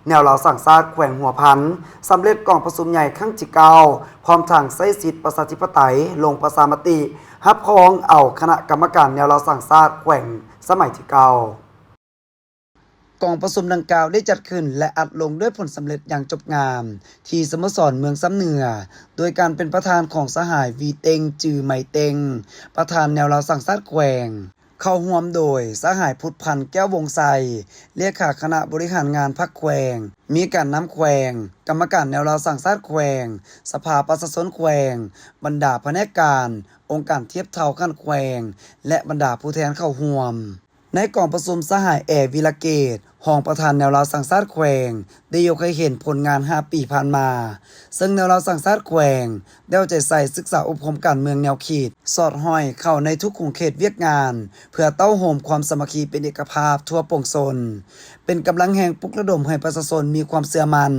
ແນວລາວສ້າງຊາດແຂວງຫົວພັນ ສຳເລັດກອງປະຊຸມໃຫຍ່ຄັ້ງທີເກົ້າ ພ້ອມທັງໃຊ້ສິດປະຊາທິປະໄຕ ລົງປະຊາມະຕິ ຮັບຮອງເອົາຄະນະກຳມະການແນວລາວສ້າງຊາດແຂວງສະໄໝທີເກົ້າ. ກອງປະຊຸມດັ່ງກ່າວໄດ້ຈັດຂຶ້ນ ແລະ ອັດລົງດ້ວຍຜົນສຳເລັດຢ່າງຈົບງາມ ທີ່ສະໂມສອນເມືອງຊຳເໜືອ ໂດຍການເປັນປະທານຂອງສະຫາຍ ວີເຕັງ ຈື່ໄມເຕັງ ປະທານແນວລາວສ້າງຊາດແຂວງ, ເຂົ້າຮ່ວມໂດຍສະຫາຍ ພຸດພັນ ແກ້ວວົງໄຊ ເລຂາຄະນະບໍລິຫານງານພັກແຂວງ, ມີການນຳແຂວງ, ກຳມະການແນວລາວສ້າງຊາດແຂວງ, ສະພາປະຊາຊົນແຂວງ, ບັນດາພະແນກການ, ອົງການທຽບເທົ່າຂັ້ນແຂວງ ແລະ ບັນດາຜູ້ແທນເຂົ້າຮ່ວມ. ໃນກອງປະຊຸມ ສະຫາຍ ແອ ວິລະເກດ ຮອງປະທານແນວລາວສ້າງຊາດແຂວງ ໄດ້ຍົກໃຫ້ເຫັນຜົນງານຫ້າປີຜ່ານມາ, ເຊິ່ງແນວລາວສ້າງຊາດແຂວງໄດ້ເອົາໃຈໃສ່ສຶກສາອົບຮົມການເມືອງແນວຄິດ ສອດຫ້ອຍເຂົ້າໃນທຸກຂົງເຂດວຽກງານ ເພື່ອເຕົ້າໂຮມຄວາມສາມັກຄີເປັນເອກະພາບທົ່ວປວງຊົນ, ເປັນກຳລັງແຮງປຸກລະດົມໃຫ້ປະຊາຊົນມີຄວາມເຊື່ອໝັ້ນ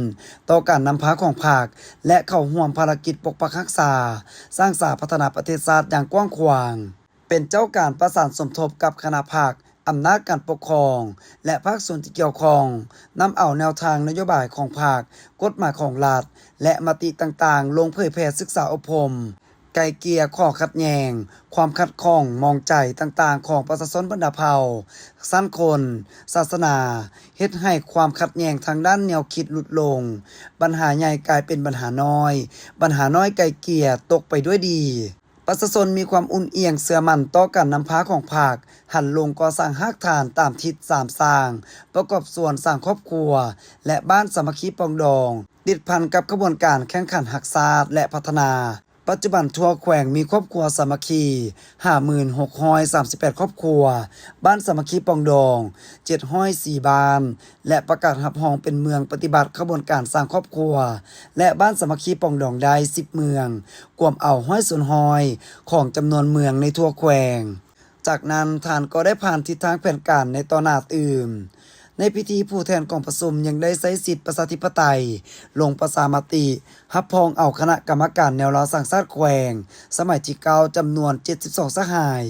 ຕໍ່ການນຳພາຂອງພັກ ແລະ ເຂົ້າຮ່ວມພາລະກິດປົກປັກຮັກສາ, ສ້າງສາ, ພັດທະນາປະເທດຊາດຢ່າງກວ້າງຂວາງ. ເປັນເຈົ້າການປະສານສົມທົບກັບຄະນະພັກ, ອຳນາດການປົກຄອງ ແລະ ພາກສ່ວນທີ່ກ່ຽວຂ້ອງ, ນຳເອົາແນວທາງນະໂຍບາຍຂອງພັກ, ກົດໝາຍຂອງລັດ ແລະ ມະຕິຕ່າງໆ ລົງເຜີຍແຜ່ສຶກສາອົບຮົມ, ໄກ່ເກ່ຍຂໍ້ຂັດແຍ່ງ, ຄວາມຂັດຂ້ອງໝອງໃຈຕ່າງໆຂອງປະຊາຊົນບັນດາເຜົ່າ, ຊັ້ນຄົນ, ສາສະໜາ, ເຮັດໃຫ້ຄວາມຂັດແຍ່ງທາງດ້ານແນວຄິດຫຼຸດລົງ, ບັນຫາໃຫຍ່ກາຍເປັນບັນຫານ້ອຍ, ບັນຫານ້ອຍໄກ່ເກ່ຍຕົກໄປດ້ວຍດີ. ປະຊາຊົນມີຄວາມອຸ່ນອຽງເຊື່ອໝັ້ນຕໍ່ການນຳພາຂອງພັກ, ຫັນລົງກໍ່ສ້າງຮາກຖານຕາມທິດສາມສ້າງ, ປະກອບສ່ວນສ້າງຄອບຄົວ ແລະ ບ້ານສາມັກຄີປອງດອງ, ຕິດພັນກັບຂະບວນການແຂ່ງຂັນຮັກຊາດ ແລະ ພັດທະນາ. ປັດຈຸບັນທົ່ວແຂວງມີຄອບຄົວສາມັກຄີ ຫ້າໝື່ນຫົກຮ້ອຍສາມສິບແປດຄອບຄົວ, ບ້ານສາມັກຄີປອງດອງ ເຈັດຮ້ອຍສີ່ບ້ານ ແລະ ປະກາດຮັບຮອງເປັນເມືອງປະຕິບັດຂະບວນການສ້າງຄອບຄົວ ແລະ ບ້ານສາມັກຄີປອງດອງໄດ້ສິບເມືອງ, ກວມເອົາຮ້ອຍສ່ວນຮ້ອຍຂອງຈຳນວນເມືອງໃນທົ່ວແຂວງ. ຈາກນັ້ນທ່ານກໍໄດ້ຜ່ານທິດທາງແຜນການໃນຕໍ່ໜ້າຕື່ມ. ໃນພິທີ ຜູ້ແທນກອງປະຊຸມຍັງໄດ້ໃຊ້ສິດປະຊາທິປະໄຕ ລົງປະຊາມະຕິ ຮັບຮອງເອົາຄະນະກຳມະການແນວລາວສ້າງຊາດແຂວງ ສະໄໝທີເກົ້າ ຈຳນວນເຈັດສິບສອງສະຫາຍ,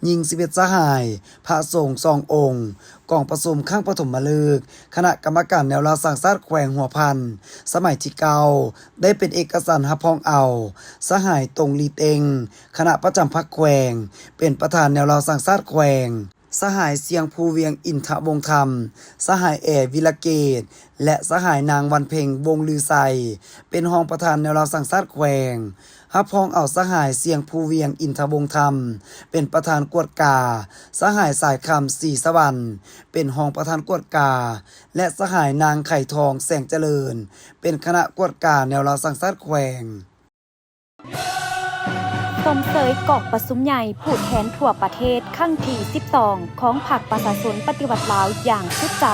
ຍິງສິບເອັດສະຫາຍ, ພະສົງສອງອົງ. ກອງປະຊຸມຄັ້ງປະຖົມມະລຶກ ຄະນະກຳມະການແນວລາວສ້າງຊາດແຂວງຫົວພັນ ສະໄໝທີເກົ້າ ໄດ້ເປັນເອກະສັນຮັບຮອງເອົາ ສະຫາຍ ຕົງ ລີເຕັງ ຄະນະປະຈຳພັກແຂວງ ເປັນປະທານແນວລາວສ້າງຊາດແຂວງ, ສະຫາຍ ຊຽງພູວຽງ ອິນທະວົງທຳ, ສະຫາຍ ແອ ວິລະເກດ ແລະ ສະຫາຍ ນາງ ວັນເພັງ ວົງລືໄຊ ເປັນຮອງປະທານແນວລາວສ້າງຊາດແຂວງ. ຮັບຮອງເອົາສະຫາຍ ຊຽງພູວຽງ ອິນທະວົງທຳ ເປັນປະທານກວດກາ, ສະຫາຍ ສາຍຄຳ ສີສະຫວັນ ເປັນຮອງປະທານກວດກາ ແລະ ສະຫາຍ ນາງ ໄຂທອງ ແສງຈະເລີນ ເປັນຄະນະກວດກາແນວລາວສ້າງຊາດແຂວງ. ຊົມເຊີຍກອງປະຊຸມໃຫຍ່ຜູ້ແທນທົ່ວປະເທດຄັ້ງທີສິບສອງ ຂອງພັກປະຊາຊົນປະຕິວັດລາວຢ່າງສຸດໃຈ.